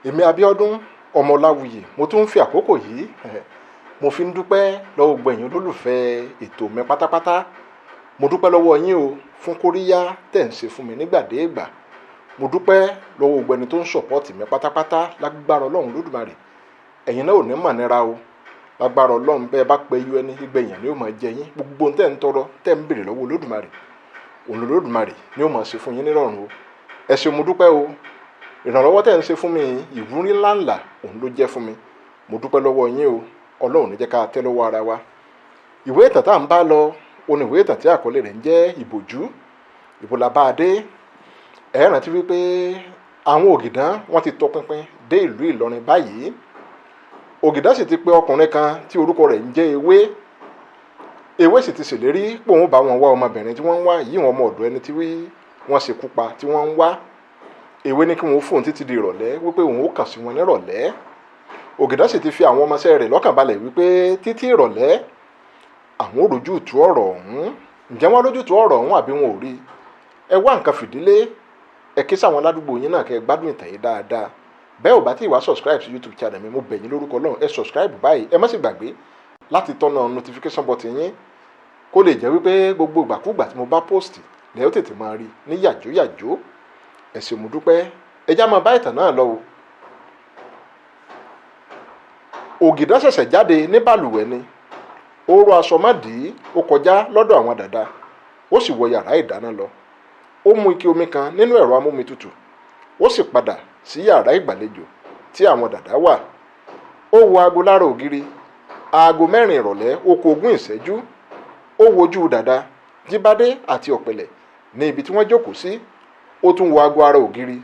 Èmi Abíọ́dún ọmọ Ọláwuyì, mo tún ń fi àkókò yìí, mo fi ń dúpẹ́ lọ́wọ́ gbogbo ẹ̀yin olólùfẹ́ ètò mi pátápátá. Mo dúpẹ́ lọ́wọ́ yín o fún kóríyá tẹ̀ ń ṣe fún mi nígbàdégbà. Mo dúpẹ́ lọ́wọ́ gbogbo ẹni tó ń sọ̀pọ́ọ̀tì mi pátápátá. Lágbára Ọlọ́run Lódùmarè, ẹ̀yin náà ò ní mọ̀ nira o. Lágbára Ọlọ́run, bẹ́ẹ̀ bá pe yú ẹni ìgbẹ̀yìn ni ó máa jẹ yín. Gbogbo ohun tẹ́ ń tọrọ, tẹ́ ń béèrè lọ́wọ́ Olódùmarè, òun Olódùmarè ni ó máa ṣe fún yín nírọ̀rùn o. Ẹ ṣé, mo dúpẹ́ o. Ìrànlọ́wọ́ tẹ́ ń ṣe fún mi, ìwúrí ńláńlá òun ló jẹ́ fún mi. Mo dúpẹ́ lọ́wọ́ yín o. Ọlọ́run ní jẹ́ ká tẹ́ lọ́wọ́ ara wa. Ìwé ìtàn tá à ń bá lọ òun, ìwé ìtàn tí àkọlé rẹ̀ ń jẹ́ Ìbòjú. Ìbò la bá a dé? Ẹ rántí wípé àwọn Ògìdán wọ́n ti tọpinpin dé ìlú Ìlọrin báyìí. Ògìdán sì ti pe ọkùnrin kan tí orúkọ rẹ̀ ń jẹ́ Ewé. Ewé sì ti ṣèlérí pé òun bá wọn wá ọmọbìnrin tí wọ́n ń wá yìí, wọn ọmọ ọ̀dọ̀ ẹni tí wọ́n ṣekú pa tí wọ́n ń wá. Ewé ní kí wọ́n fóun títí di ìrọ̀lẹ́, wípé òun ó kàn sí wọn nírọ̀lẹ́. Ògìdán sì ti fi àwọn ọmọọṣẹ́ rẹ̀ lọ́kàn balẹ̀ wípé títí ìrọ̀lẹ́ àwọn ò rójú tú ọ̀rọ̀ ọ̀hún. Ǹjẹ́ wọ́n rójú tú ọ̀rọ̀ ọ̀hún àbí wọn ò rí? Ẹ wá nǹkan fìdílé, ẹ ké sáwọn aládùúgbò yín náà kẹ́ ẹ gbádùn ìtàn yìí dáadáa. Bẹ́ẹ̀ ò bá tí ì wá subscribe sí YouTube channel mi, mo bẹ̀ yín lórúkọ Ọlọ́run, ẹ subscribe báyìí. Ẹ má sì gbàgbé láti tọ́nà notification button yín, kó lè jẹ́ wípé gbogbo ìgbàkúgbà tí mo bá post lẹ́ ó tètè máa rí ní yàjóyàjó. Ẹ ṣé, mo dúpẹ́. Ẹ já máa bá ìtàn náà lọ o. Ògìdán ṣẹ̀ṣẹ̀ jáde ní balùwẹ̀ ni. Ó ró aṣọ mọ́dìí, ó kọjá lọ́dọ̀ àwọn dàda, ó sì wọ yàrá ìdáná lọ. Ó mú ike omi kan nínú ẹ̀rọ amómitutù, ó sì padà sí yàrá ìgbàlejò tí àwọn dàda wà. Ó wo aago lára ògiri. Aago 4 ìrọ̀lẹ́ ó kù 20 ìṣẹ́jú. Ó wojú dàda, Jíbádé àti Ọ̀pẹ̀lẹ̀ ní ibi tí wọ́n jókòó sí. Ó tún wo aago ara ògiri.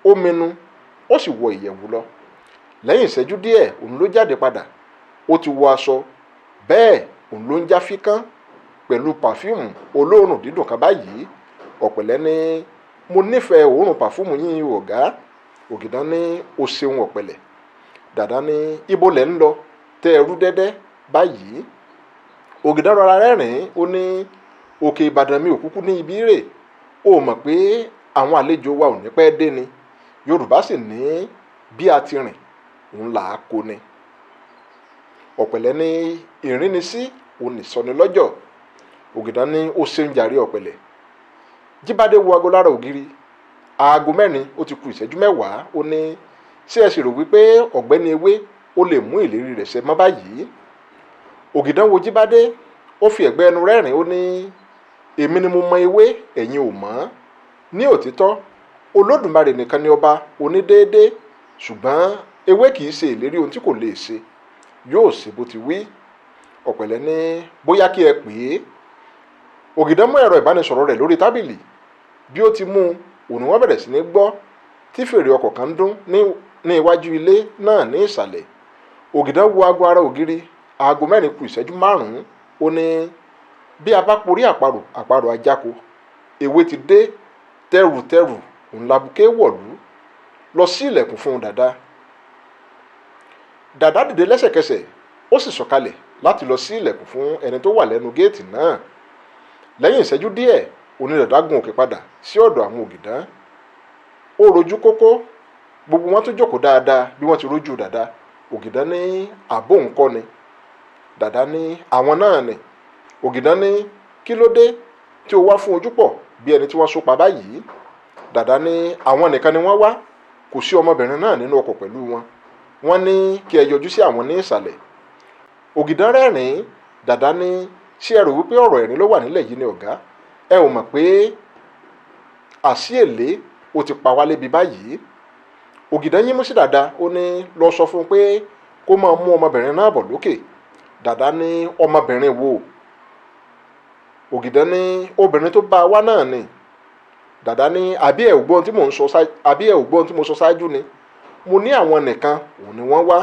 Ó minú, ó sì wọ ìyẹ̀wù lọ. Lẹ́yìn ìṣẹ́jú díẹ̀ òun ló jáde padà. Ó ti wọ aṣọ, bẹ́ẹ̀ òun ló ń já fíkán pẹ̀lú pàfíùmù olóòórùn dídùn kan báyìí. Ọ̀pẹ̀lẹ̀ ní, mo nífẹ̀ẹ́ òórùn pàfíùmù yín ọ̀gá. Ògìdán ní, o ṣeun Ọ̀pẹ̀lẹ̀. Dàdá ní, ibo lẹ̀ ń lọ tẹ́ ẹ rú dẹ́dẹ́ báyìí? Ògìdán rọra rẹ́rìn-ín, ó ní, òkè Ìbàdàn mi ò kúkú ní ibi rè. Ó mọ̀ pé àwọn àlejò wa ò ní pẹ́ dé ni. Yorùbá sì ní bí a ti rìn òun là á kó ni. Ọ̀pẹ̀lẹ̀ ní, ìrínisí òun nìsọnilọ́jọ̀. Ògìdán ní, ó ṣeun jàre Ọ̀pẹ̀lẹ̀. Jíbádé wo aago lára ògiri. Aago 4 ó ti kù ìṣẹ́jú 10. Ó ní, ṣé ẹ sì rò wípé ọ̀gbẹ́ni Ewé ó lè mú ìlérí rẹ̀ ṣẹ mọ́ báyìí? Ògìdán wo Jíbádé, ó fi ẹ̀gbẹ́ ẹnu rẹ́rìn-ín, ó ní, èmi ni mo mọ Ewé, ẹ̀yin ò mọ̀. Ní òtítọ́, Olódùmarè nìkan ni ọba onídéédé, ṣùgbọ́n Ewé kì í ṣe ìlérí ohun tí kò lè ṣe. Yóò ṣe bó ti wí. Ọ̀pẹ̀lẹ̀ ní, bóyá kí ẹ pè é. Ògìdán mú ẹ̀rọ ìbánisọ̀rọ̀ rẹ̀ lórí tábìlì. Bí ó ti mú un, òun ni wọ́n bẹ̀rẹ̀ sí ní gbọ́ tí fèrè ọkọ̀ kan ń dún ní iwájú ilé náà ní ìsàlẹ̀. Ògìdán wo aago ara ògiri. Aago 4 kù ìṣẹ́jú 5. Ó ní, bí a bá porí àparò, àparò ajáko. Ewé ti dé tẹrùtẹrù, òun labuké wọ̀lú lọ sí ilẹ̀kùn fún dàda. Dàda dìde lẹ́sẹ̀kẹsẹ̀, ó sì sọ̀kalẹ̀ láti lọ sí ilẹ̀kùn fún ẹni tó wà lẹ́nu géètì náà. Lẹ́yìn ìṣẹ́jú díẹ̀, òní dàda gun òkè padà sí ọ̀dọ̀ àwọn Ògìdán. Ó rojú kókó, gbogbo wọn tún jókòó dáadáa bí wọ́n ti rojú dàda. Ògìdán ní, àbó ńkọ́ ni? Dàda ní, àwọn náà ni. Ògìdán ní, kí ló dé tí o wá fún ojú pọ̀ bí ẹni tí wọ́n so pa báyìí? Dàda ní, àwọn nìkan ni wọ́n wá, kò sí ọmọbìnrin náà nínú ọkọ̀ pẹ̀lú wọn. Wọ́n ní kí ẹ yọjú sí àwọn ní ìsàlẹ̀. Ògìdán rẹ́rìn-ín. Dàda ní, ṣé ẹ rò wípé ọ̀rọ̀ ẹ̀rín ló wà nílẹ̀ yìí ni ọ̀gá? Ẹ ò mọ̀ pé àṣì èlé ó ti pa wá lébi báyìí. Ògìdán yín mú sí dàda, ó ní, lọ sọ fún un pé kó máa mú ọmọbìnrin náà bọ̀ lókè. Dàda ní, ọmọbìnrin wo? Ògìdán ní, obìnrin tó bá a wá náà ni. Dàda ní, àbí ẹ ò gbọ́ ohun tí mò ń sọ, àbí ẹ ò gbọ́ ohun tí mo sọ ṣáájú ni? Mo ní àwọn nìkan òun ni wọ́n wá.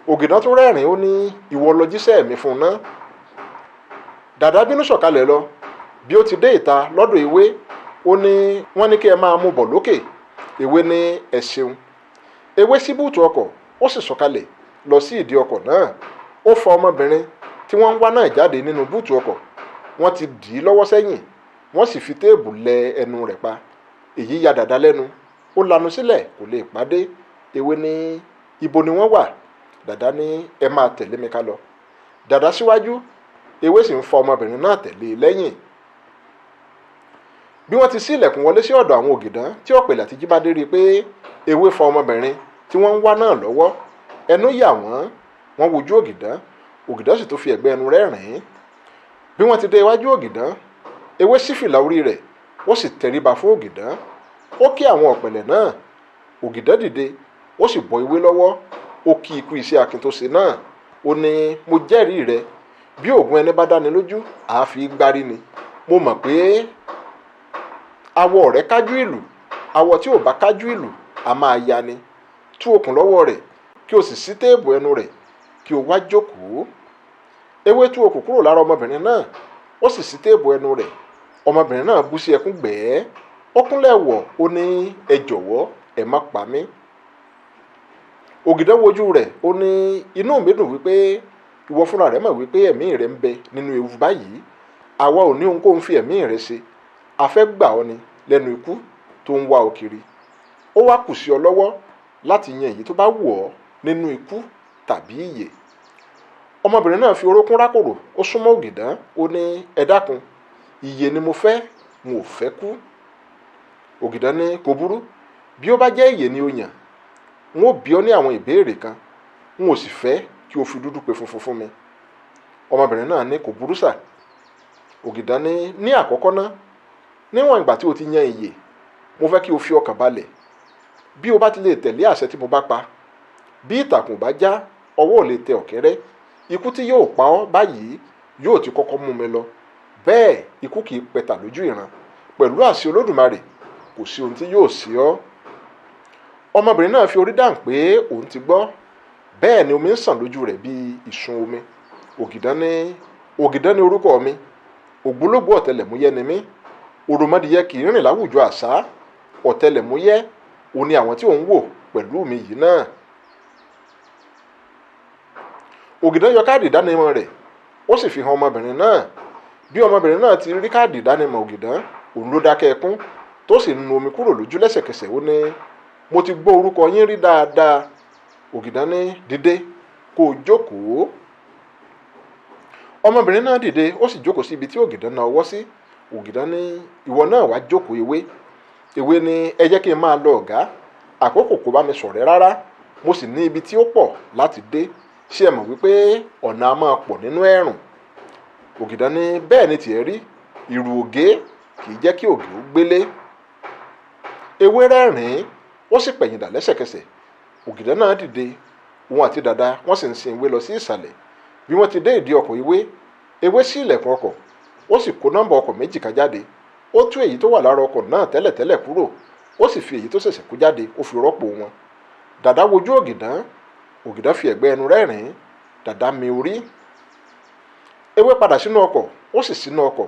Ògìdán tún rẹ́rìn-ín, ó ní, ìwọ lọ jíṣẹ́ mi fún un ná. Dàda bínú sọ̀kalẹ̀ lọ. Bí ó ti dé ìta lọ́dọ̀ Ewé, ó ní, wọ́n ní kí ẹ máa mú bọ̀ lókè. Ewé ní, ẹ ṣeun. Ewé ṣí búùtù ọkọ̀, ó sì sọ̀kalẹ̀ lọ sí ìdí ọkọ̀ náà. Ó fa ọmọbìnrin tí wọ́n ń wá náà jáde nínú búùtù ọkọ̀. Wọ́n ti dì í lọ́wọ́ sẹ́yìn, wọ́n sì fi téèbù lẹ ẹnu rẹ̀ pa. Èyí ya dàda lẹ́nu. Ó lanu sílẹ̀, kò lè pàdé. Ewé ní ibo ni wọ́n wà? Dàdá ní ẹ máa tẹ̀lé mi ká lọ. Dàdá síwájú, Ewé sì ń fa ọmọbìnrin náà tẹ̀lé e lẹ́yìn. Bí wọ́n ti ṣí ilẹ̀kùn wọlé sí ọ̀dọ̀ àwọn Ògìdán tí Ọ̀pẹ̀lẹ̀ àti Jíbádé rí i pé Ewé fa ọmọbìnrin tí wọ́n ń wá náà lọ́wọ́, ẹnu yà wọ́n, wọ́n wojú Ògìdán. Ògìdán sì tó fi ẹ̀gbẹ́ ẹnu rẹ́rìn-ín. Bí wọ́n ti dé iwájú Ògìdán, Ewé ṣí fìlà orí rẹ̀, ó sì tẹríba fún Ògìdán. Ó kí àwọn ọ̀pẹ̀lẹ̀ náà. Ògìdán dìde, ó sì bọ́ Ewé lọ́wọ́. Ó kí ikú iṣẹ́ akin tó ṣe náà. Ó ní mo jẹ́rìí rẹ, bí òògùn ẹni bá dáni lójú, àá fi gbárí ni. Mo mọ̀ pé awọ rẹ̀ kájú ìlú, awọ tí ò bá kájú ìlú a máa ya ni. Tú okùn lọ́wọ́ rẹ̀, kí o sì ṣí téèbù ẹnu rẹ̀, kí o wá jókòó. Ewé tú okùn kúrò lára ọmọbìnrin náà, ó sì ṣí téèbù ẹnu rẹ̀. Ọmọbìnrin náà bú sí ẹkún gbẹ̀ẹ́. Ó kúnlẹ̀ wọ̀, ó ní ẹ jọ̀wọ́, ẹ má pa mí. Ògìdán wojú rẹ̀, ó ní inú mi dùn wípé ìwọ fúnra rẹ mọ̀ wípé ẹ̀mí rẹ ń bẹ nínú ewu báyìí. Àwa ò ní ohunkóhun fi ẹ̀mí rẹ ṣe. A fẹ́ gbà ọ́ ni lẹ́nu ikú tó ń wá ọ kiri. Ó wá kù sí ọ lọ́wọ́ láti yan èyí tó bá wù ọ́ nínú ikú tàbí ìyè. Ọmọbìnrin náà fi orókún rákòrò, ó súnmọ́ Ògìdán, ó ní ẹ dákun, ìyè ni mo fẹ́, n ò fẹ́ kú. Ògìdán ní kò burú, bí ó bá jẹ́ ìyè ni o yàn, n ó bi ọ́ ní àwọn ìbéèrè kan, n ò sì fẹ́ kí o fi dúdú pe funfun fún mi. Ọmọbìnrin náà ní kò burú sà. Ògìdán ní ní àkọ́kọ́ ná, níwọ̀n ìgbà tí o ti yan ìyè, mo fẹ́ kí o fi ọkàn balẹ̀. Bí o bá ti lè tẹ̀lé àṣẹ tí mo bá pa, bí ìtàkùn bá já, ọwọ́ ò lè tẹ ọ̀kẹ́rẹ́. Ikú tí yóò pa ọ́ báyìí yóò ti kọ́kọ́ mú mi lọ. Bẹ́ẹ̀ ikú kì í pẹ̀tà lójú ìran. Pẹ̀lú àṣẹ Olódùmarè, kò sí ohun tí yóò ṣe ọ́. Ọmọbìnrin náà fi orí dáhùn pé òun ti gbọ́. Bẹ́ẹ̀ ni omi ń sàn lójú rẹ̀ bíi ìsun omi. Ògìdán ní Ògìdán ní orúkọ mi. Ògbólógbòó ọ̀tẹlẹ̀múyẹ́ ni mí. Òròmọdìyẹ kì í rìn láwùjọ àṣá. Ọ̀tẹlẹ̀múyẹ́ òun ni àwọn tí òun wò pẹ̀lú mi yìí náà. Ògìdán yọ káàdì ìdánimọ̀ rẹ̀, ó sì fi hàn ọmọbìnrin náà. Bí ọmọbìnrin náà ti rí káàdì ìdánimọ̀ Ògìdán, òun ló dákẹ́ ẹkún tó sì nu omi kúrò lójú lẹ́sẹ̀kẹsẹ̀. Ó ní mo ti gbọ́ orúkọ yín rí dáadáa. Ògìdán ní dìde kó o jókòó. Ọmọbìnrin náà dìde, ó sì jókòó sí ibi tí Ògìdán na ọwọ́ sí. Ògìdán ní ìwọ náà wá jókòó Ewé. Ewé ní ẹ jẹ́ kí n máa lọ ọ̀gá, àkókò kò bá mi ṣọ̀rẹ́ rárá, mo sì ní ibi tí ó pọ̀ láti dé. Ṣé ẹ mọ̀ wípé ọ̀nà a máa pọ̀ nínú ẹ̀rùn? Ògìdán ní bẹ́ẹ̀ ni tiẹ̀ rí, ìrù ògé kì í jẹ́ kí ògé ó gbélé. Ewé rẹ́rìn-ín, ó sì pẹ̀yìndà lẹ́sẹ̀kẹsẹ̀. Ògìdán náà dìde, òun àti Dàda wọ́n sì ń sin Ewé lọ sí ìsàlẹ̀. Bí wọ́n ti dé ìdí ọkọ̀ Ewé, Ewé ṣí ilẹ̀kùn ọkọ̀, ó sì kó nọ́mbà ọkọ̀ méjì kan jáde. Ó tú èyí tó wà lára ọkọ̀ náà tẹ́lẹ̀tẹ́lẹ̀ kúrò, ó sì fi èyí tó ṣẹ̀ṣẹ̀ kó jáde, ó fi rọ́pò wọn. Dàda wojú Ògìdán, Ògìdán fi ẹ̀gbẹ́ ẹnu rẹ́rìn-ín. Dàda mi orí. Ewé padà sínú ọkọ̀, ó sì sínú ọkọ̀.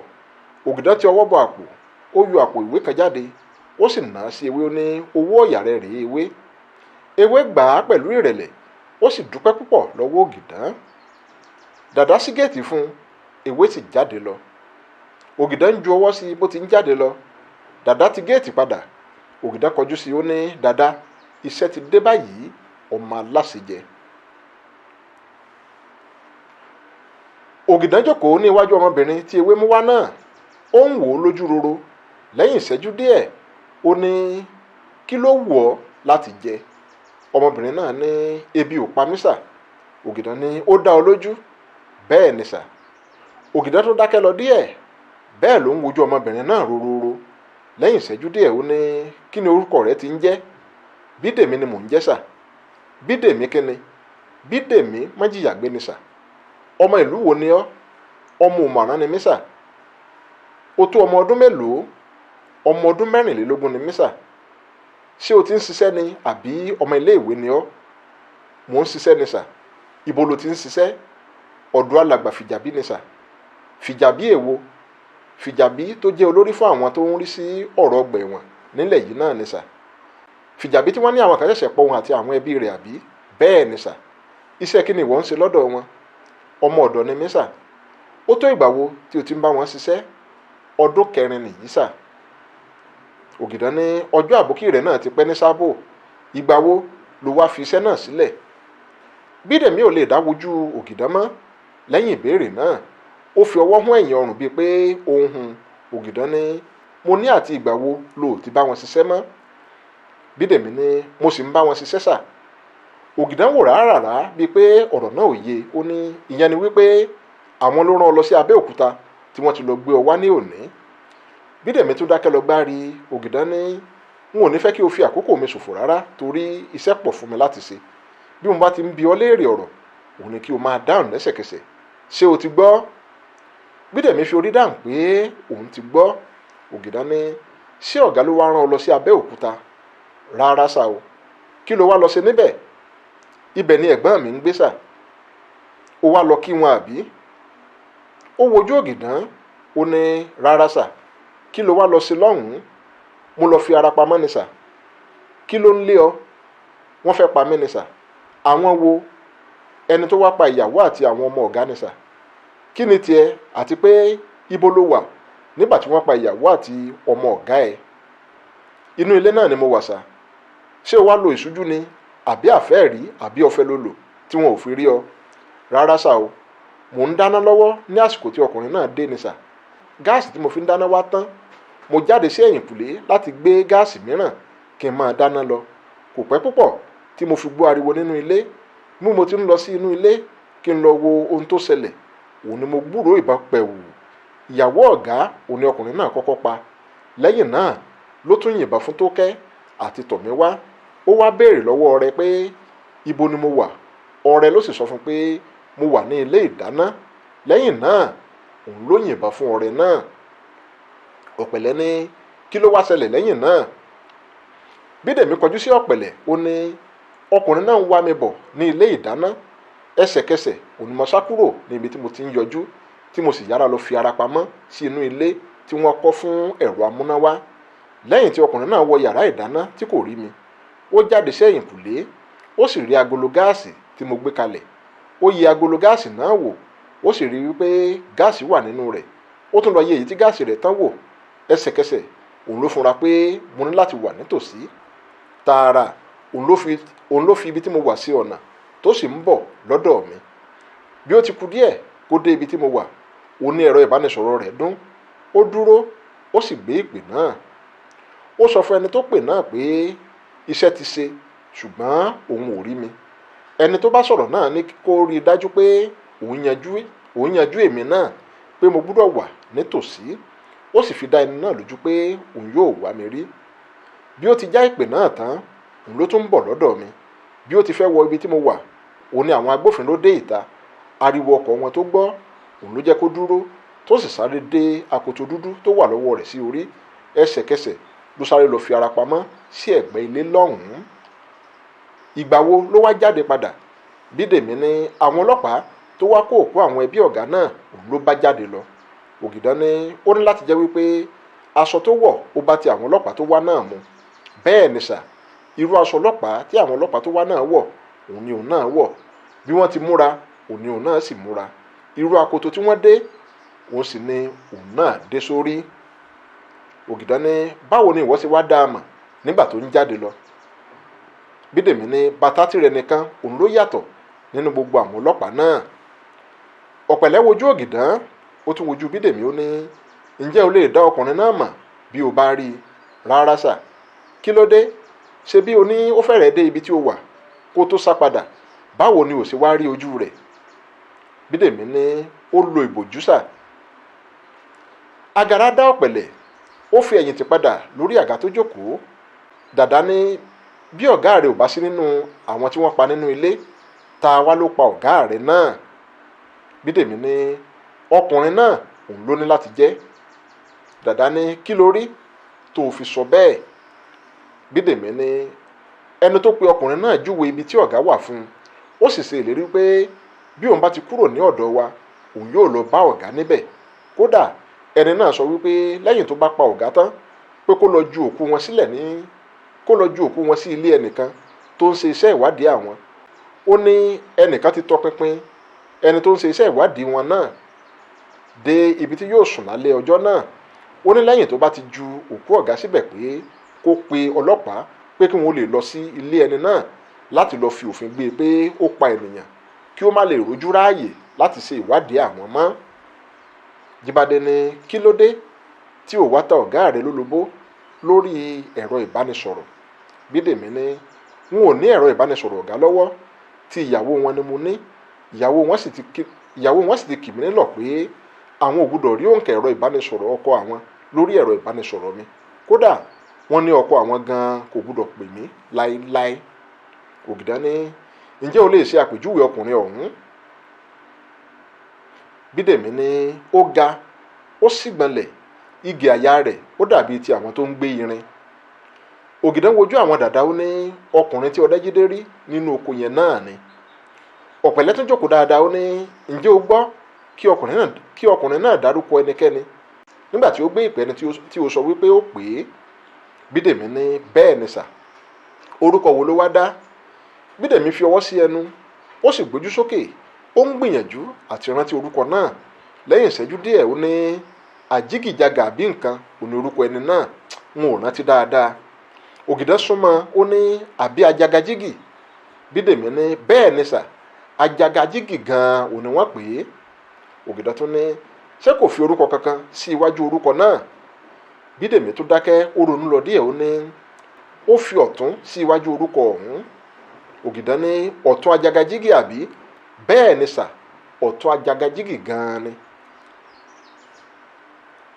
Ògìdán ti ọwọ́ bọ àpò, ó yọ àpò ìwé kan jáde, ó sì nà á sí Ewé. Ó ní owó ọ̀yà rẹ rèé Ewé. Ewé gbà á pẹ̀lú ìrẹ̀lẹ̀, ó sì dúpẹ́ púpọ̀ lọ́wọ́ Ògìdán. Dàda ṣí géètì fún un, Ewé sì jáde lọ. Ògìdán ń ju ọwọ́ sí bó ti ń jáde lọ. Dàda ti géètì padà. Ògìdán kọjú sí i, ó ní Dàda, iṣẹ́ ti dé báyìí, ọmọ aláṣejẹ. Ògìdán jókòó ní iwájú ọmọbìnrin tí Ewé mú wá náà. Ó ń wò ó lójú roro. Lẹ́yìn ìṣẹ́jú díẹ̀, ó ní kí ló wù ọ́ láti jẹ? Ọmọbìnrin náà ní ebi ò pa mí sà. Ògìdán ní ó dá ọ lójú? Bẹ́ẹ̀ ni sà. Ògìdán tó dákẹ́ lọ díẹ̀, bẹ́ẹ̀ ló ń wojú ọmọbìnrin náà rororo. Lẹ́yìn ìṣẹ́jú díẹ̀, ó ní kí ni orúkọ rẹ ti ń jẹ́? Bídèmí ni mò ń jẹ́ sà. Bídèmí kí ni? Bídèmí májìyàgbé ni sà. Ọmọ ìlú wo ni ọ́? Ọmọ òmàrán ni mí sà. O tó ọmọ ọdún mélòó? Ọmọ ọdún 24 ni mí sà. Ṣé o ti ń ṣiṣẹ́ ni àbí ọmọ iléèwé ni ọ́? Mò ń ṣiṣẹ́ ni sà. Ibo lo ti ń ṣiṣẹ́? Ọ̀dọ̀ alàgbà Fìjàbí ni sà. Fìjàbí èwo? Fìjàbí tó jẹ́ olórí fún àwọn tó ń rí sí ọ̀rọ̀ ọgbà ẹ̀wọ̀n nílẹ̀ yìí náà ni sà. Fìjàbí tí wọ́n ní àwọn kan ṣẹ̀ṣẹ̀ pọ̀ òun àti àwọn ẹbí rẹ̀ àbí? Bẹ́ẹ̀ ni sà. Iṣẹ́ kí ni ìwọ ń ṣe lọ́dọ̀ wọn? Ọmọ ọ̀dọ̀ ni mí sà. Ó tó ìgbà wo tí o ti ń bá wọn ṣiṣẹ́? Ọdún 4 nìyí sà. Ògìdán ní ọjọ́ àbókí rẹ̀ náà ti pẹ́ ní sábò. Ìgbà wo ló wá fi iṣẹ́ náà sílẹ̀? Bídèmí ò lè dá wojú Ògìdán mọ́ lẹ́yìn ìbéèrè náà. Ó fi ọwọ́ hún ẹ̀yìn ọrùn bíi pé òun hun. Ògìdán ní, mo ní àti ìgbà wo lo ò ti bá wọn ṣiṣẹ́ mọ́? Bídèmí ní, mo sì ń bá wọn ṣiṣẹ́ sà. Ògìdán wò rárá bíi pé ọ̀rọ̀ náà ò yé. Ó ní, ìyẹn ni wípé àwọn ló rán ọ lọ sí Abẹ́òkúta tí wọ́n ti lọ gbé ọ wá ní òní. Bídèmí tún dákẹ́ lọ gbárí. Ògìdán ní, n ò ní fẹ́ kí o fi àkókò mi ṣòfò rárá, torí iṣẹ́ pọ̀ fún mi láti ṣe. Bí mo bá ti ń bi ọ́ léèrè ọ̀rọ̀, òun ni kí o máa dáhùn lẹ́sẹ̀kẹsẹ̀. Ṣé o ti gbọ́? Bídèmí fi orí dáhùn pé òun ti gbọ́. Ògìdán ní, ṣé ọ̀gá ló wá rán ọ lọ sí Abẹ́òkúta? Rárá sá o. Kí ló wá lọ ṣe níbẹ̀? Ibẹ̀ ni ẹ̀gbọ́n mi ń gbé sà. Ó wá lọ kí wọn àbí? Ó wojú Ògìdán, ó ní rárá sà. Kí ló wá lọ ṣe lọ́hùn-ún? Mo lọ fi ara pamọ́ ni sà. Kí ló ń lé ọ? Wọ́n fẹ́ pa mí ni sà. Àwọn wo? Ẹni tó wá pa ìyàwó àti àwọn ọmọ ọ̀gá ni sà. Kí ni tiẹ̀, àti pé ibo ló wà nígbà tí wọ́n pa ìyàwó àti ọmọ ọ̀gá ẹ? Inú ilé náà ni mo wà sà. Ṣé o wá lo ìṣújú ni, àbí àfẹ́ẹ̀rí, àbí ọ̀fẹ́ ló lò tí wọn ò fi rí ọ? Rárá sà o. Mò ń dáná lọ́wọ́ ní àsìkò tí ọkùnrin náà dé ni sà. Gáàsì tí mo fi ń dáná wá tán. Mo jáde sí ẹ̀yìnkùlé láti gbé gáàsì mìíràn kí n máa dáná lọ. Kò pẹ́ púpọ̀ tí mo fi gbọ́ ariwo nínú ilé. Bí mo ti ń lọ sí inú ilé kí n lọ wo ohun tó ṣẹlẹ̀, òun ni mo gbúròó ìbọn pẹ̀wù. Ìyàwó ọ̀gá òun ni ọkùnrin náà kọ́kọ́ pa. Lẹ́yìn náà ló tún yìnbọn fún Tókẹ́ àti Tọ̀míwá. Ó wá béèrè lọ́wọ́ ọrẹ pé ibo ni mo wà. Ọrẹ ló sì sọ fún pé mo wà ní ilé ìdáná. Lẹ́yìn náà òun ló yìnbọn fún ọrẹ náà. Ọ̀pẹ̀lẹ̀ ní, kí ló wá ṣẹlẹ̀ lẹ́yìn náà? Bídèmí kọjú sí Ọ̀pẹ̀lẹ̀, ó ní ọkùnrin náà ń wá mi bọ̀ ní ilé ìdáná. Ẹsẹ̀kẹsẹ̀ òun ni mo sá kúrò ní ibi tí mo ti ń yọjú, tí mo sì yára lọ fi ara pamọ́ sí inú ilé tí wọ́n kọ́ fún ẹ̀rọ amúnáwá. Lẹ́yìn tí ọkùnrin náà wọ yàrá ìdáná tí kò rí mi, ó jáde sẹ́yìnkùlé, ó sì rí agolo gáàsì tí mo gbé kalẹ̀. Ó yẹ agolo gáàsì náà wò, ó sì rí wípé gáàsì wà nínú rẹ̀. Ó tún lọ yẹ èyí tí gáàsì rẹ̀ tán wò. Ẹsẹ̀kẹsẹ̀ òun ló fúnra pé mo ní láti wà nítòsí. Tààrà òun ló fi ibi tí mo wà sí ọ̀nà tó sì ń bọ̀ lọ́dọ̀ mi. Bí ó ti kù díẹ̀ kó dé ibi tí mo wà, òun ní ẹ̀rọ ìbánisọ̀rọ̀ rẹ̀ dún. Ó dúró, ó sì gbé ìpè náà. Ó sọ fún ẹni tó pè náà pé iṣẹ́ ti ṣe, ṣùgbọ́n òun ò rí mi. Ẹni tó bá sọ̀rọ̀ náà ní kó rí i dájú pé òun yanjú èmi náà, pé mo gbúdọ̀ wà nítòsí. Ó sì fi dá ẹni náà lójú pé òun yóò wá mi rí. Bí ó ti já ìpè náà tán, òun ló tún ń bọ̀ lọ́dọ̀ mi. Bí ó ti fẹ́ wọ ibi tí mo wà, òun ni àwọn agbófinró dé ìta. Ariwo ọkọ̀ wọn tó gbọ́, òun ló jẹ́ kó dúró, tó sì sáré dé akoto dúdú tó wà lọ́wọ́ rẹ̀ sí orí. Ẹsẹ̀kẹsẹ̀ ló sáré lọ fi ara pamọ́ sí ẹ̀gbẹ́ ilé lọ́hùn-ún. Ìgbà wo ló wá jáde padà? Bídèmí ní àwọn ọlọ́pàá tó wá kó òkú àwọn ẹbí ọ̀gá náà òun ló bá jáde lọ. Ògìdán ní ó ní láti jẹ́ wípé aṣọ tó wọ̀ ó bá ti àwọn ọlọ́pàá tó wá náà mu. Bẹ́ẹ̀ ni sà, irú aṣọ ọlọ́pàá tí àwọn ọlọ́pàá tó wá náà wọ̀ òun ni òun náà wọ̀. Bí wọ́n ti múra òun ni òun náà sì múra. Irú akoto tí wọ́n dé òun sì ni òun náà dé sórí. Ògìdán ní báwo ni ìwọ ṣe wá dá a mọ̀ nígbà tó ń jáde lọ? Bídèmí ní bàtà tirẹ̀ nìkan òun ló yàtọ̀ nínú gbogbo àwọn ọlọ́pàá náà. Ọ̀pẹ̀lẹ̀ wojú Ògìdán, ó tún wojú Bídèmí, ó ní ǹjẹ́ o lè dá ọkùnrin náà mọ̀ bí o bá rí i? Rárá sà. Kí ló dé? Ṣe bí o ní ó fẹ́rẹ̀ẹ́ dé ibi tí o wà kó tó sá padà, báwo ni o ṣe wá rí ojú rẹ̀? Bídèmí ní ó lo ìbòjú sà. Agara dá Ọ̀pẹ̀lẹ̀, ó fi ẹ̀yìn tì padà lórí àga tó jókòó. Dàdá ní bí ọ̀gá rẹ̀ ò bá sí nínú àwọn tí wọ́n pa nínú ilé, ta wá ló pa ọ̀gá rẹ̀ náà? Bídèmí ní ọkùnrin náà òun ló ní láti jẹ́. Dàdá ní kí ló rí tó fi sọ bẹ́ẹ̀? Bídèmí ní ẹni tó pe ọkùnrin náà júwe ibi tí ọ̀gá wà fún un, ó sì ṣe ìlérí pé bí òun bá ti kúrò ní ọ̀dọ̀ wa, òun yóò lọ bá ọ̀gá níbẹ̀. Kódà ẹni náà sọ wípé lẹ́yìn tó bá pa ọ̀gá tán pé kó lọ ju òkú wọn sílẹ̀ ní kó lọ ju òkú wọn sí ilé ẹnìkan tó ń ṣe iṣẹ́ ìwádìí àwọn. Ó ní ẹnìkan ti tọpinpin ẹni tó ń ṣe iṣẹ́ ìwádìí wọn náà dé ibi tí yóò sùn lálẹ́ ọjọ́ náà. Ó ní lẹ́yìn tó bá ti ju òkú ọ̀gá síbẹ̀ pé kó pe ọlọ́pàá pé kí wọ́n lè lọ sí ilé ẹni náà láti lọ fi òfin gbé e pé ó pa ènìyàn kí ó má lè rojú ráàyè láti ṣe ìwádìí àwọn mọ́. Jíbádé ní kí ló dé tí ò wá ta ọ̀gá rẹ̀ lólobó lórí ẹ̀rọ ìbánisọ̀rọ̀. Bídèmí ní n ò ní ẹ̀rọ ìbánisọ̀rọ̀ ọ̀gá lọ́wọ́, tí ìyàwó wọn ni mo ní. Ìyàwó wọn sì ti kì mí nílọ̀ pé àwọn ò gbúdọ̀ rí òǹkà ẹ̀rọ ìbánisọ̀rọ̀ ọkọ àwọn lórí ẹ̀rọ ìbánisọ̀rọ̀ mi. Kódà wọ́n ní ọkọ àwọn gan-an kò gbúdọ̀ pè mí láéláé. Ògìdán ní ǹjẹ́ o lè ṣe àpèjúwe ọkùnrin ọ̀hún? Bídèmí ní ó ga, ó sì gbọ̀nlẹ̀, igi àyà rẹ̀ ó dàbí ti àwọn tó ń gbé irin. Ògìdán wojú àwọn dàda, ó ní ọkùnrin tí Ọdẹ́jídé rí nínú oko yẹn náà ni. Ọ̀pẹ̀lẹ̀ tún jókòó dáadáa, ó ní ǹjẹ́ o gbọ́ kí ọkùnrin náà dárúkọ ẹnikẹ́ni nígbà tí ó gbé ìpè ẹni tí ó sọ wípé ó pè é? Bídèmí ní bẹ́ẹ̀ ni sà. Orúkọ wo ló wá dá? Bídèmí fi ọwọ́ sí ẹnu, ó sì gbójú sókè, ó ń gbìyànjú àti rántí orúkọ náà. Lẹ́yìn ìṣẹ́jú díẹ̀ ó ní àjígìjàgà àbí nǹkan ò ní orúkọ ẹni náà, n ò rántí dáadáa. Ògìdán súnmọ́, ó ní àbí ajagajìgì? Bídèmí ní bẹ́ẹ̀ ni sà, ajagajìgì gan-an ò ní wọ́n pè é. Ògìdán tún ní ṣé kò fi orúkọ kankan sí iwájú orúkọ náà? Bídèmí tún dákẹ́, ó ronú lọ díẹ̀, ó ní ó fi ọ̀tún sí iwájú orúkọ ọ̀hún. Ògìdán ní ọ̀tún ajagajìgì àbí? Bẹ́ẹ̀ ni sà, ọ̀tún ajagajìgì gan-an ni.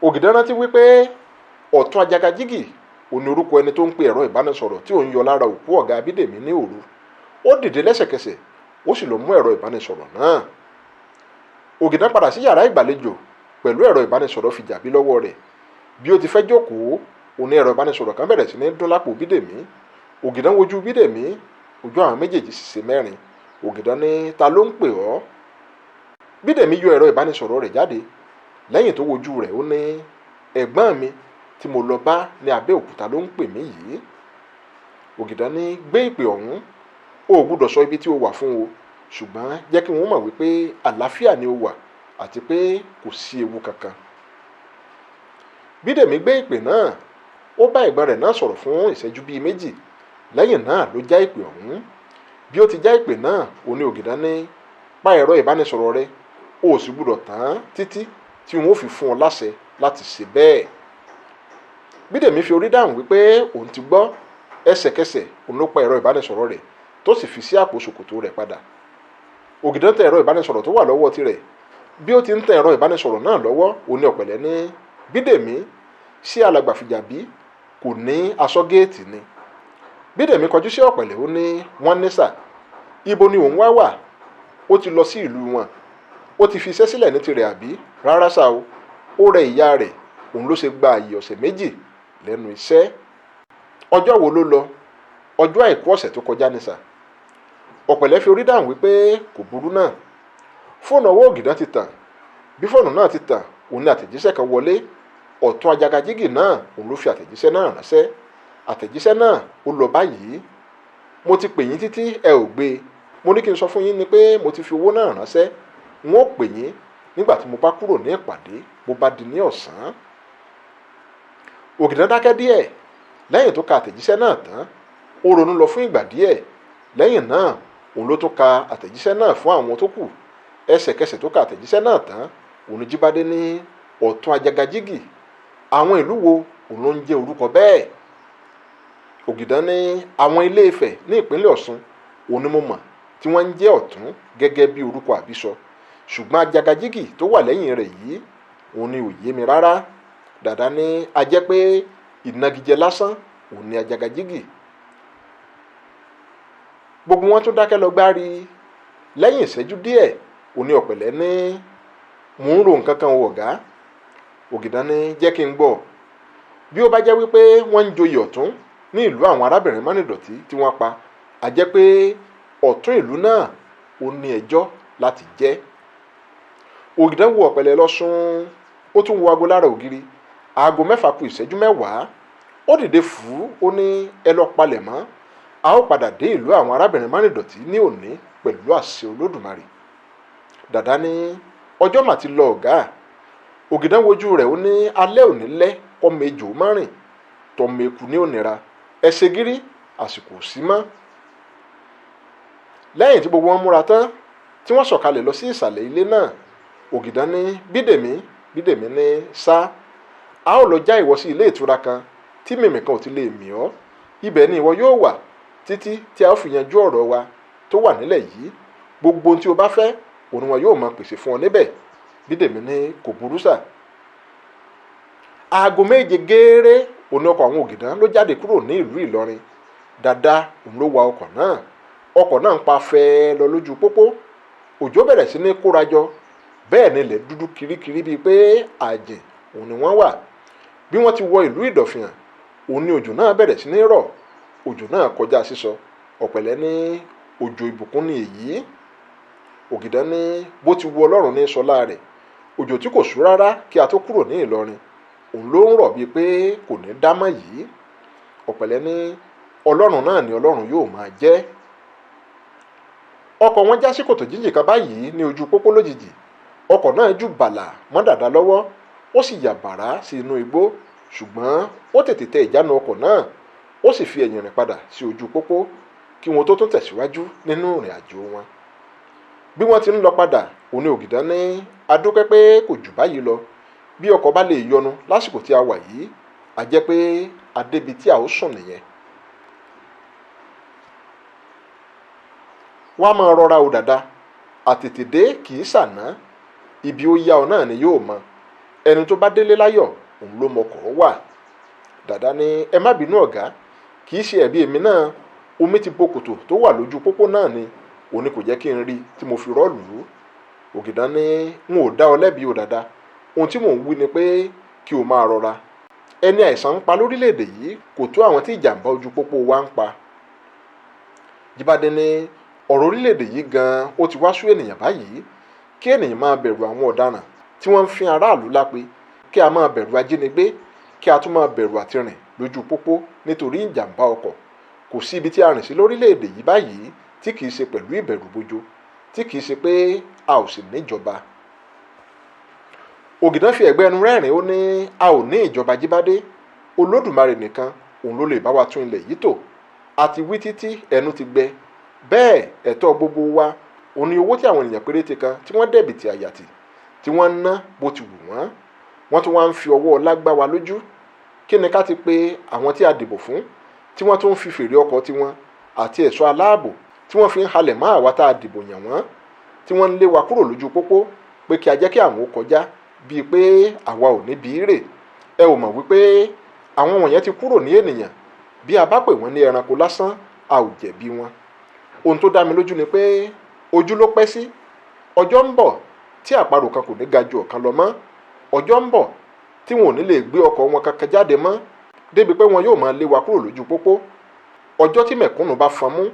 Ògìdán rántí wípé ọ̀tún ajagajìgì ò ní orúkọ ẹni tó ń pe ẹ̀rọ ìbánisọ̀rọ̀ tí ò ń yọ lára òkú ọ̀gá Bídèmí ní òru. Ó dìde lẹ́sẹ̀kẹsẹ̀, ó sì lọ mú ẹ̀rọ ìbánisọ̀rọ̀ náà. Ògìdán padà sí yàrá ìgbàlejò pẹ̀lú ẹ̀rọ ìbánisọ̀rọ̀ Fìjàbí lọ́wọ́ rẹ̀. Bí ó ti fẹ́ jókòó, òní ẹ̀rọ ìbánisọ̀rọ̀ kan bẹ̀rẹ̀ sí ní dún lápò Bídèmí. Ògìdán wojú Bídèmí, ojú àwọn méjèèjì sì ṣe mẹ́rin. Ògìdán ní ta ló ń pè ọ́? Bídèmí yọ ẹ̀rọ ìbánisọ̀rọ̀ rẹ̀ jáde. Lẹ́yìn tó wojú rẹ̀, ó ní ẹ̀gbọ́n mi tí mo lọ bá ní Abẹ́òkúta ló ń pè mí yìí. Ògìdán ní gbé ìpè ọ̀hún, o ò gbúdọ̀ sọ ibi tí o wà fún o, ṣùgbọ́n jẹ́ kí wọ́n mọ̀ wípé àlàáfíà ni o wà àti pé kò sí ewu kankan. Bídèmí gbé ìpè náà, ó bá ẹ̀gbọ́n rẹ̀ náà sọ̀rọ̀ fún ìṣẹ́jú bíi méjì. Lẹ́yìn náà ló já ìpè ọ̀hún. Bí ó ti já ìpè náà, ó ní Ògìdán ní pa ẹ̀rọ ìbánisọ̀rọ̀ rẹ, o ò sì gbúdọ̀ tán títí tí wọn ó fi fún ọ láṣẹ láti ṣe bẹ́ẹ̀. Bídèmí fi orí dáhùn wípé òun ti gbọ́. Ẹsẹ̀kẹsẹ̀ òun ló pa ẹ̀rọ ìbánisọ̀rọ̀ rẹ̀ tó sì fi sí àpò ṣòkòtò rẹ̀ padà. Ògìdán tẹ ẹ̀rọ ìbánisọ̀rọ̀ tó wà lọ́wọ́ tirẹ̀. Bí ó ti ń tẹ ẹ̀rọ ìbánisọ̀rọ̀ náà lọ́wọ́, òun ní Ọ̀pẹ̀lẹ̀ ní Bídèmí sí alàgbà Fìjàbí kò ní aṣọ géètì ni. Bídèmí kọjú sí Ọ̀pẹ̀lẹ̀, ó ní wọ́n ní sà, ibo ni òun wá wà? Ó ti lọ sí ìlú wọn. Ó ti fi iṣẹ́ sílẹ̀ ní tirẹ̀ àbí? Rárá sá o, ó rẹ ìyá rẹ̀, òun ló ṣe gba àyè ọ̀sẹ̀ méjì lẹ́nu iṣẹ́. Ọjọ́ wo ló lọ? Ọjọ́ àìkú ọ̀sẹ̀ tó kọjá ni sà. Ọ̀pẹ̀lẹ̀ fi orí dáhùn wípé kò burú náà. Fóònù ọwọ́ Ògìdán ti tàn. Bí fóònù náà ti tàn, òun ní àtẹ̀jíṣẹ́ kan wọlé. Ọ̀tún ajagajìgì náà òun ló fi àtẹ̀jíṣẹ́ náà ránṣẹ́. Àtẹ̀jíṣẹ́ náà ó lọ báyìí: mo ti pè yín títí ẹ ò gbé e. Mo ní kí n sọ fún yín ni pé mo ti fi owó náà ránṣẹ́. N ó pè yín nígbà tí mo bá kúrò ní ìpàdé bó bá di ní ọ̀sán. Ògìdán dákẹ́ díẹ̀. Lẹ́yìn tó ka àtẹ̀jíṣẹ́ náà tán, ó ronú lọ fún ìgbà díẹ̀. Lẹ́yìn náà òun ló tún ka àtẹ̀jíṣẹ́ náà fún àwọn tó kù. Ẹsẹ̀kẹsẹ̀ tó ka àtẹ̀jíṣẹ́ náà tán, òun ní Jíbádé ní ọ̀tún ajagajìgì, àwọn ìlú wo òun ló ń jẹ́ orúkọ bẹ́ẹ̀? Ògìdán ní àwọn Ilé Ifẹ̀ ní ìpínlẹ̀ Ọ̀ṣun òun ni mo mọ̀ tí wọ́n ń jẹ́ ọ̀tún gẹ́gẹ́ bí orúkọ àbísọ, ṣùgbọ́n ajagajìgì tó wà lẹ́yìn rẹ̀ yìí òun ni ò yé mi rárá. Dàdá ní a jẹ́ pé ìnagijẹ lásán òun ni ajagajìgì. Gbogbo wọn tún dákẹ́ lọ gbárí. Lẹ́yìn ìṣẹ́jú díẹ̀ òun ni Ọ̀pẹ̀lẹ̀ ní mò ń ro nǹkan kan o ọ̀gá. Ògìdán ní jẹ́ kí n gbọ́. Bí ó bá jẹ́ wípé wọ́n ń joyè ọ̀tún ní ìlú àwọn arábìnrin Mánìdọ̀tí tí wọ́n pa, a jẹ́ pé ọ̀tún ìlú náà ó ní ẹjọ́ láti jẹ́. Ògìdán wo Ọ̀pẹ̀lẹ̀ lọ sún, ó tún wo aago lára ògiri. Aago 6 kù ìṣẹ́jú 10. Ó dìde fù ú, ó ní ẹ lọ palẹ̀ mọ́, a ó padà dé ìlú àwọn arábìnrin Mánìdọ̀tí ní òní pẹ̀lú àṣẹ Olódùmarè. Dàdá ní ọjọ́ mà ti lọ ọ̀gá. Ògìdán wojú rẹ̀, ó ní alẹ́ òní lẹ́ kọ́mọ ejò márìn tọmọ eku ní òníra, ẹ ṣe gírí, àsìkò sí mọ́. Lẹ́yìn tí gbogbo wọn múra tán tí wọ́n sọ̀kalẹ̀ lọ sí ìsàlẹ̀ ilé náà, Ògìdán ní Bídèmí. Bídèmí ní sá, a ó lọ já ìwọ sí ilé ìtura kan tí mìmì kan ò ti lè mì ọ́. Ibẹ̀ ni ìwọ yóò wà títí tí a ó fi yanjú ọ̀rọ̀ wa tó wà nílẹ̀ yìí. Gbogbo ohun tí o bá fẹ́ òun ni wọn yóò máa pèsè fún ọ níbẹ̀. Bídèmí ní kò burú sà. Aago 7 gééré òun ni ọkọ̀ àwọn Ògìdán ló jáde kúrò ní ìlú Ìlọrin. Dàda òun ló wa ọkọ̀ náà. Ọkọ̀ náà ń pa fẹ́ẹ́ lọ lójú pópó. Òjò bẹ̀rẹ̀ sí ní kórajọ, bẹ́ẹ̀ ni ilẹ̀ dúdú kirikiri bíi pé àjìn òun ni wọ́n wà. Bí wọ́n ti wọ ìlú Ìdọ̀fìàn, òun ni òjò náà bẹ̀rẹ̀ sí ní rọ̀. Òjò náà kọjá sísọ. Ọ̀pẹ̀lẹ̀ ní òjò ìbùkún ni èyí. Ògìdán ní bó ti wu Ọlọ́run ní sọlá rẹ̀. Òjò tí kò sú rárá kí a tó kúrò ní Ìlọrin, òun ló ń rọ̀ bíi pé kò ní dámọ̀ yìí. Ọ̀pẹ̀lẹ̀ ní Ọlọ́run náà ni Ọlọ́run yóò máa jẹ́. Ọkọ̀ wọn já sí kòtò jíjìn kan báyìí ní ojú pópó lójijì. Ọkọ̀ náà jù bàlà mọ́ Dàda lọ́wọ́, ó sì yà bàrá sí inú igbó, ṣùgbọ́n ó tètè tẹ ìjánu ọkọ̀ náà, ó sì fi ẹ̀yìn rìn padà sí ojú pópó kí wọn tó tún tẹ̀síwájú nínú ìrìn àjò wọn. Bí wọ́n ti ń lọ padà, òun ni Ògìdán ní adúpẹ́ pé kò jù báyìí lọ. Bí ọkọ̀ bá lè yọnu lásìkò tí a wà yìí, a jẹ́ pé a débi tí a ó sùn nìyẹn. Wá máa rọra o Dàda, àtètèdé kì í ṣàná, ibi ó yá ọ náà ni yóò mọ. Ẹni tó bá délé láyọ̀ òun ló mọkọ̀ wà. Dàda ní ẹ má bínú ọ̀gá, kì í ṣe ẹ̀bi èmi náà, omi ti bo kòtò tó wà lójú pópó náà ni, òun ni kò jẹ́ kí n rí tí mo fi rọ́ọ̀lù ú. Ògìdán ní n ò dá ọ lẹ́bi o Dàda, ohun tí mò ń wí ni pé kí o máa rọra. Ẹni àìsàn ń pa lórílẹ̀‐èdè yìí kò tó àwọn tí ìjàmbá ojú pópó wa ń pa. Jíbádé ní ọ̀rọ̀ orílẹ̀‐èdè yìí gan-an ó ti wá sú ènìyàn báyìí. Kí ènìyàn máa bẹ̀rù àwọn ọ̀daràn tí wọ́n ń fín aráàlú lápè, kí a máa bẹ̀rù ajínigbé, kí a tún máa bẹ̀rù àti rìn lójú pópó nítorí ìjàmbá ọkọ̀. Kò sí ibi tí a rìn sí lórílẹ̀‐èdè yìí báyìí tí kìí ṣe pẹ̀lú ìbẹ̀rù bojo, tí kìí ṣe pé a ò sì níjọba. Ògìdán fi ẹ̀gbẹ́ ẹnu rẹ́rìn-ín, ó ní a ò ní ìjọba Jíbádé, Olódùmarè nìkan òun ló lè bá wa tún ilẹ̀ yìí tò. A ti wí títí ẹnu ti gbẹ. Bẹ́ẹ̀ ẹ̀tọ́ gbogbo wa òun ni owó tí àwọn ènìyàn péréte kan tí wọ́n dẹ̀bìtì àyàtì tí wọ́n ń ná bó ti wù wọ́n. Wọ́n tún wá ń fi ọwọ́ ọlá gbá wa lójú. Kí ni ká ti pe àwọn tí a dìbò fún tí wọ́n tún ń fi fèrè ọkọ̀ tiwọn àti ẹ̀ṣọ́ aláàbò tí wọ́n fi ń halẹ̀ mọ́ àwa tá a dìbò yàn wọ́n, tí wọ́n ń lé wa kúrò lójú pópó pé kí a jẹ́ kí àwọn ó kọjá bíi pé àwa ò níbi rè. Ẹ ò mọ̀ wípé àwọn wọ̀nyẹn ti kúrò ní ènìyàn, bí a bá pè wọ́n ní ẹranko lásán, a ò jẹ̀bi wọn. Ohun tó dá mi lójú ni pé ojú ló pẹ́ sí. Ọjọ́ ń bọ̀ tí àparò kan kò ní ga ju ọ̀kan lọ mọ́. Ọjọ́ ń bọ̀ tí wọn ò ní lè gbé ọkọ̀ wọn kankan jáde mọ́, débi pé wọn yóò máa lé wa kúrò lójú pópó. Ọjọ́ tí mẹ̀kúnnù bá fọn mú,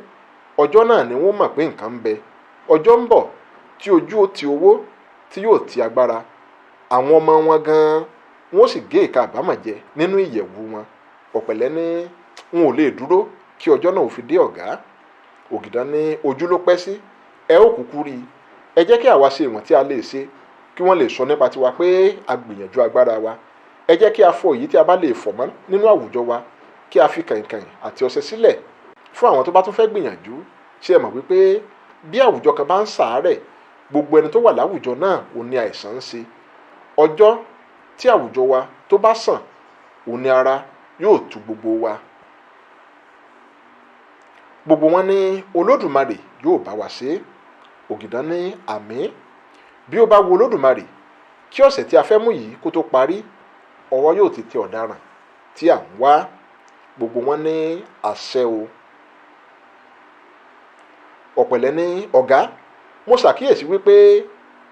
ọjọ́ náà ni wọ́n mọ̀ pé nǹkan ń bẹ. Ọjọ́ ń bọ̀ tí ojú ó ti owó tí yóò ti agbára. Àwọn ọmọ wọn gan-an wọ́n sì gé ìka àbámọ̀ jẹ nínú ìyẹ̀wù wọn. Ọ̀pẹ̀lẹ̀ ní n ò lè dúró kí ọjọ́ náà ò fi dé ọ̀gá. Ògìdán ní ojú ló pẹ́ sí, ẹ ó kúkú rí i. Ẹ jẹ́ kí àwa ṣe ìwọ̀n tí a lè ṣe kí wọ́n lè sọ nípa tiwa pé a gbìyànjú agbára wa. Ẹ jẹ́ kí a fọ èyí tí a bá lè fọ̀ mọ́ nínú àwùjọ wa, kí a fi kàìnkàìn àti ọṣẹ sílẹ̀ fún àwọn tó bá tún fẹ́ gbìyànjú. Ṣé ẹ mọ̀ wípé bí àwùjọ kan bá ń ṣàárẹ̀, gbogbo ẹni tó wà láwùjọ náà òun ni àìsàn ń ṣe. Ọjọ́ tí àwùjọ wa tó bá sàn, òun ni ara yóò tu gbogbo wa. Gbogbo wọn ní Olódùmarè yóò bá wa ṣe. Ògìdán ní àmín. Bí ó bá wu Olódùmarè, kí ọ̀sẹ̀ tí a fẹ́ mú yìí kó tó parí, ọwọ́ yóò ti tẹ ọ̀daràn tí à ń wá. Gbogbo wọn ní àṣẹ o. Ọ̀pẹ̀lẹ̀ ní ọ̀gá, mo ṣàkíyèsí wípé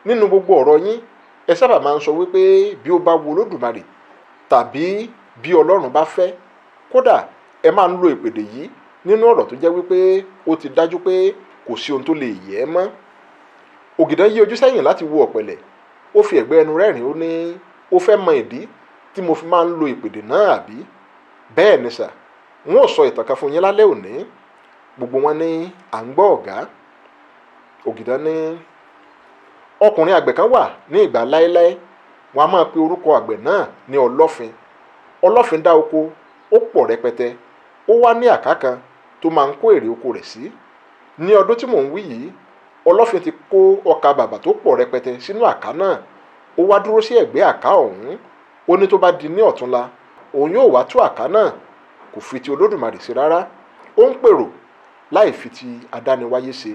nínú gbogbo ọ̀rọ̀ yín, ẹ sábà máa ń sọ wípé bí ó bá wu Olódùmarè tàbí bí Ọlọ́run bá fẹ́. Kódà ẹ máa ń lo ìpèdè yìí nínú ọ̀rọ̀ tó jẹ́ wípé ó ti dájú pé kò sí ohun tó lè yẹ̀ ẹ́ mọ́. Ògìdán yí ojú sẹ́yìn láti wo Ọ̀pẹ̀lẹ̀. Ó fi ẹ̀gbẹ́ ẹnu rẹ́rìn-ín, ó ní ó fẹ́ mọ ìdí tí mo fi máa ń lo ìpèdè náà àbí? Bẹ́ẹ̀ ni sà, n ó sọ ìtàn kan fún yín lálẹ́ òní. Gbogbo wọn ní à ń gbọ́ ọ̀gá. Ògìdán ní ọkùnrin àgbẹ̀ kan wà ní ìgbà láéláé. Wọn a máa pe orúkọ àgbẹ̀ náà ní Ọlọ́fin. Ọlọ́fin dá oko, ó pọ̀ rẹpẹtẹ. Ó wá ní àká kan tó máa ń kó èrè oko rẹ̀ sí. Ní ọdún tí mò ń wí yìí, Ọlọ́fin ti kó ọkà bàbà tó pọ̀ rẹpẹtẹ sínú àká náà. Ó wá dúró sí ẹ̀gbẹ́ àká ọ̀hún. Ó ní tó bá di ní ọ̀túnla, òun yóò wá tú àká náà. Kò fi ti Olódùmarè ṣe rárá. Ó ń pèrò láì fi ti adániwáyé ṣe.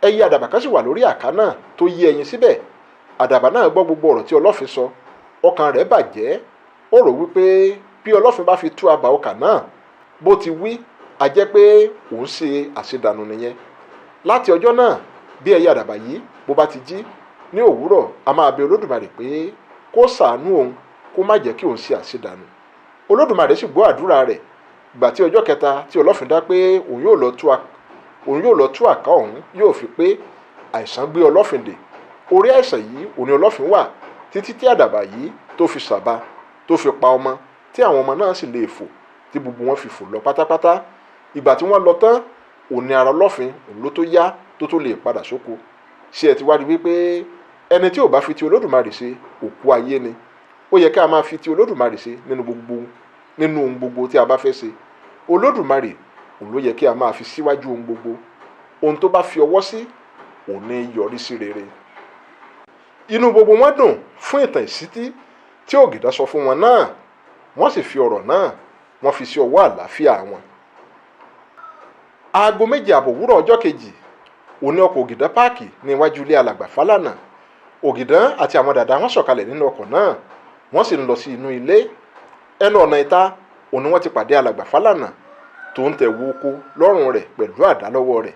Ẹyẹ àdàbà kan sì wà lórí àká náà tó yé ẹyin síbẹ̀. Àdàbà náà gbọ́ gbogbo ọ̀rọ̀ tí Ọlọ́fin sọ. Ọkàn rẹ̀ bàjẹ́. Ó rò wípé bí Ọlọ́fin bá fi tú abà ọkà náà bó ti wí, a jẹ́ pé òun ṣe àṣedànù nìyẹn. Láti ọjọ́ náà, bí ẹyẹ àdàbà yìí bó bá ti jí ní òwúrọ̀, a máa bẹ Olódùmarè pé kó ṣàánú òun, kó má jẹ́ kí òun ṣe àṣedànù. Olódùmarè sì gbọ́ àdúrà rẹ̀. Ìgbà tí ọjọ́ kẹta tí Ọlọ́fin dá pé òun yóò lọ tú àká ọ̀hún yóò fi pé, àìsàn gbé Ọlọ́fin dè. Orí àìsàn yìí òní Ọlọ́fin wà títí tí àdàbà yìí tó fi sàba, tó fi pa ọmọ, tí àwọn ọmọ náà sì lè fò, tí gbogbo wọn fi fò lọ pátápátá. Ìgbà tí wọ́n lọ tán, òní ara Ọlọ́fin òun ló tó yá tó lè padà sóko. Ṣé ẹ ti wá rí wípé ẹni tí ò bá fi ti Olódùmarè ṣe, òkú ayé ni? Ó yẹ ká máa fi ti Olódùmarè ṣe nínú ohun gbogbo tí a bá fẹ́ ṣe. Olódùmarè òun ló yẹ kí a máa fi síwájú ohun gbogbo. Ohun tó bá fi ọwọ́ sí, òun ní yọrí sí rere. Inú gbogbo wọn dùn fún ìtàn ìṣítí tí Ògìdán sọ fún wọn náà. Wọ́n sì fi ọ̀rọ̀ náà, wọ́n fi sí ọwọ́ àlàáfíà wọn. Aago 7:30 òwúrọ̀ ọjọ́ kejì òní, ọkọ̀ Ògìdán páàkì ní iwájú ilé alàgbà Fálànà. Ògìdán àti àwọn dàda wọn sọ̀kalẹ̀ nínú ọkọ̀ náà, wọ́n sì ń lọ sí inú ilé. Ẹnu ọ̀nà ìta òní wọ́n ti pàdé alàgbà Fálànà tó ń tẹ̀wọ́ oko lọ́rùn rẹ̀ pẹ̀lú àdá lọ́wọ́ rẹ̀.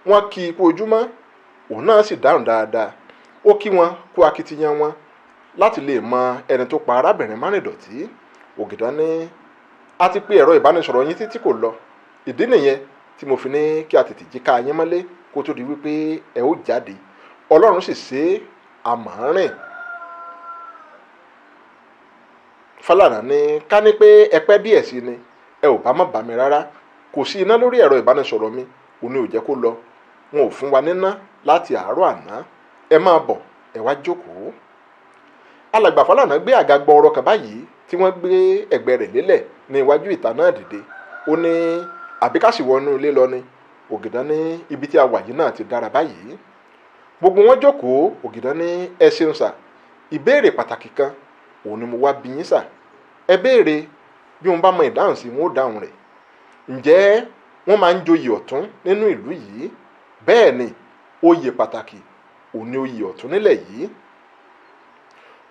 Wọ́n kí i kú ojúmọ́, òun náà sì dáhùn dáadáa. Ó kí wọn kú akitiyan wọn láti lè mọ ẹni tó pa arábìnrin Márìndọ̀tí. Ògìdán ní, a ti pe ẹ̀rọ ìbánisọ̀rọ̀ yín títí kò lọ. Ìdí nìyẹn tí mo fi ní kí a tètè jí ká yín mọ́lé kó tó di wípé ẹ ó jáde. Ọlọ́run sì ṣe àmọ́ rìn. Fálànà ní ká ní pé ẹ pẹ́ díẹ̀ sí ni, ẹ ò bá má bà mí rárá. Kò sí iná lórí ẹ̀rọ ìbánisọ̀rọ̀ mi, òun ni ò jẹ́ kó lọ. Wọn ò fún wa níná láti àárọ̀ àná. Ẹ máa bọ̀, ẹ wá jókòó. Alàgbà Fálànà gbé àga gbọọrọ kan báyìí tí wọ́n gbé ẹ̀gbẹ́ rẹ̀ lélẹ̀ ní iwájú ìta náà dìde. Ó ní àbí ká sì wọnú ilé lọ ni? Ògìdán ní ibi tí a wà yìí náà ti dára báyìí. Gbogbo wọn jókòó. Ògìdán ní ẹ ṣeun sà, ìbéèrè pàtàkì kan òun ni mo wá bi yín sà. Ẹ béèrè, bí wọn bá mọ ìdáhùn sí, wọn ó dáhùn rẹ̀. Ǹjẹ́ wọ́n máa ń joyè ọ̀tún nínú ìlú yìí? Bẹ́ẹ̀ ni, oyè pàtàkì òun ni oyè ọ̀tún nílẹ̀ yìí.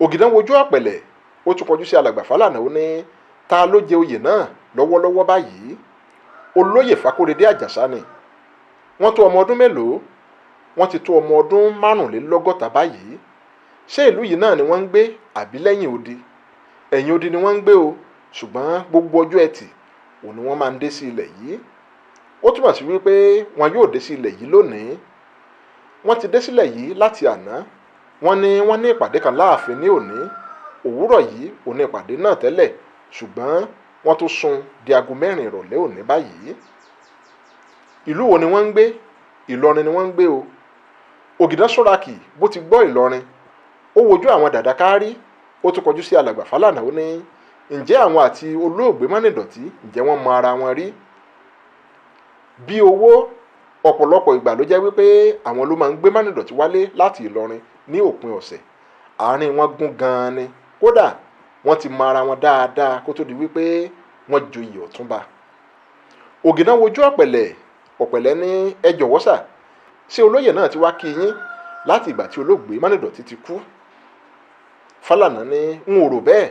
Ògìdán wojú ọ̀pẹ̀lẹ̀, ó tún kọjú sí alàgbà Fálànà. Ó ní ta ló jẹ oyè náà lọ́wọ́lọ́wọ́ báyìí? Olóyè Fákóredé Àjàsá ni. Wọ́n tó ọmọ ọdún mélòó? Wọ́n ti tó ọmọ ọdún 65 báyìí. Ṣé ìlú yìí náà ni wọ́n ń gbé àbí lẹ́yìn odi? Ẹ̀yìn odi ni wọ́n ń gbé o, ṣùgbọ́n gbogbo ọjọ́ ẹtì òun ni wọ́n máa ń dé sí ilẹ̀ yìí. Ó túmọ̀ sí wípé wọn yóò dé sí ilẹ̀ yìí lónìí. Wọ́n ti dé sílẹ̀ yìí láti àná. Wọ́n ní wọ́n ní ìpàdé kan láàfin ní òní. Òwúrọ̀ yìí òní ìpàdé náà tẹ́lẹ̀, ṣùgbọ́n wọ́n tún sún di aago 4 ìrọ̀lẹ́ òní báyìí. Ìlú wo ni wọ́n ń gbé? Ìlọrin ni wọ́n ń gbé o. Ògìdán Súnrakì bó ti gbọ́ Ìlọrin, ó wojú àwọn dàda kárí, ó tún kọjú sí alàgbà Fálànà. Ó ní ǹjẹ́ àwọn àti olóògbé Mánìdọ̀tí, ǹjẹ́ wọ́n mọ ara wọn rí? Bí owó, ọ̀pọ̀lọpọ̀ ìgbà ló jẹ́ wípé àwọn ló máa ń gbé Mánìdọ̀tí wálé láti Ìlọrin ní òpin ọ̀sẹ̀. Àárín wọn gún gan-an ni. Kódà wọ́n ti mọ ara wọn dáadáa kó tó di wípé wọ́n joyè ọ̀túnba. Ògìdán wojú ọ̀pẹ̀lẹ̀. Ọ̀pẹ̀lẹ̀ ní ẹ jọ̀wọ́ sà, ṣé olóyè náà ti wá kí yín láti ìgbà tí olóògbé Mánìdọ̀tí ti kú? Fálànà ní n ò rò bẹ́ẹ̀.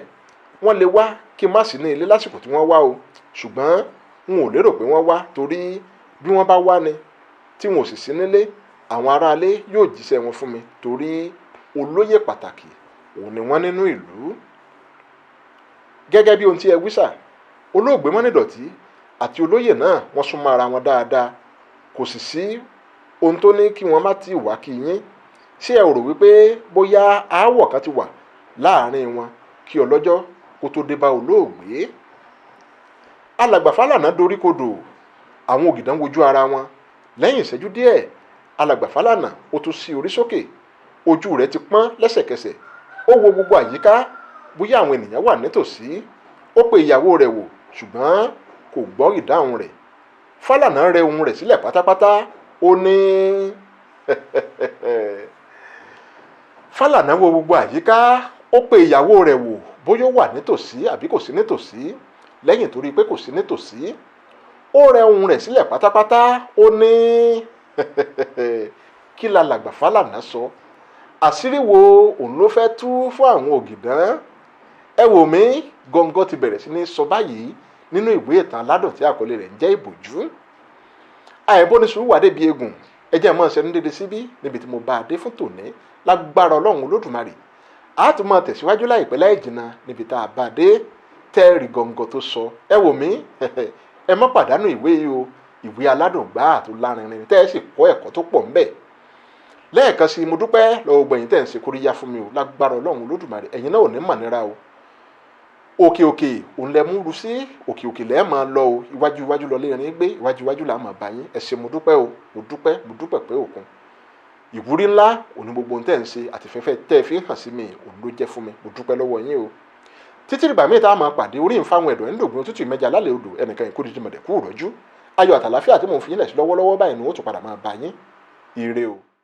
Wọ́n lè wá kí n má sí ní ilé lásìkò tí wọ́n wá o, ṣùgbọ́n n ò lérò pé wọ́n wá, torí bí wọ́n bá wá ni tí wọn ò sì sí nílé, àwọn aráalé yóò jíṣẹ́ wọn fún mi, torí olóyè pàtàkì òun ni wọ́n nínú ìlú. Gẹ́gẹ́ bí ohun tí ẹ wí sà, olóògbé Mánìdọ̀tí àti olóyè náà wọ́n súnmọ́ ara wọn dáadáa. Kò sì sí ohun tó ní kí wọ́n má ti wá kí yín. Ṣé ẹ rò wípé bóyá aáwọ̀ kan ti wà láàrin wọn kí ọlọ́jọ́ kó tó dé bá olóògbé? Alàgbà Fálànà dorí kodò. Àwọn Ògìdán wojú ara wọn. Lẹ́yìn ìṣẹ́jú díẹ̀, alàgbà Fálànà ó tún sí orí sókè. Ojú rẹ̀ ti pọ́n lẹ́sẹ̀kẹsẹ̀. Ó wo gbogbo àyíká bóyá àwọn ènìyàn wà nítòsí. Ó pe ìyàwó rẹ̀ wò, ṣùgbọ́n kò gbọ́ ìdáhùn rẹ̀. Fálànà rẹ ohùn rẹ̀ sílẹ̀ pátápátá. Ó ní Fálànà wo gbogbo àyíká, ó pe ìyàwó rẹ̀ wò bóyá ó wà nítòsí àbí kò sí nítòsí. Lẹ́yìn tó rí i pé kò sí nítòsí, ó rẹ ohùn rẹ̀ sílẹ̀ pátápátá. Ó ní kí la làgbà Fálànà sọ? Àṣírí wo òun ló fẹ́ tú fún àwọn ògìdán? Ẹ wò mí, gọ́ngọ́ ti bẹ̀rẹ̀ sí ní sọ báyìí nínú ìwé ìtàn aládùn tí àkọlé rẹ̀ ń jẹ́ Ìbòjú. Àìbónisùúrù wà débi eégún. Ẹ jẹ́ mọ́ ṣẹnu dédé síbí níbi tí mo bá a dé fún tòní. Lágbára Ọlọ́run Olódùmarè, a tún máa tẹ̀síwájú láìpẹ́ láì jìnnà níbi tá a bá a dé tẹ́ẹ̀rì gọ́ngọ́ tó sọ. Ẹ wò mí, ẹ má pàdánù ìwé yìí o. Ìwé aládùn gbáà tó lárinrin tẹ́ ẹ sì kọ́ ẹ̀kọ́ tó pọ̀ ńbẹ̀. Lẹ́ẹ̀kan sí, mo dúpẹ́ lọ́wọ́ gbẹ̀yìn tẹ́ ń ṣe kóríyá fún mi o. Lágbára Ọlọ́run Olódùmarè, ẹ̀yin náà ò ní mọ̀nira o. Òkè òkè òun lẹ mú ru sí, òkè òkè lẹ́ẹ̀ máa lọ o. Iwájú iwájú lọ lérin gbé, iwájú iwájú là máa bá yín. Ẹ ṣé, mo dúpẹ́ o, mo dúpẹ́, mo dúpẹ́ pé òkun ìwúrí ńlá òní gbogbo ohun tẹ́ ń ṣe àtìfẹ́fẹ́ tẹ́ ẹ fi hàn sí mi òun ló jẹ́ fún mi. Mo dúpẹ́ lọ́wọ́ yín o. Títí ìgbà míì tá a máa pàdé, orí ìfáwọn ẹ̀dọ̀ ń dògbìn òtútù ìmẹ́jà lálẹ́ odò, ẹnìkan ìkó dídí mọ̀dẹ̀kú rọ́jú. Ayọ̀ àtàláfíà tí mò ń fi yín lẹ̀ sí lọ́wọ́lọ́wọ́ báyìí ni ó tún padà máa bá yín. Ire o.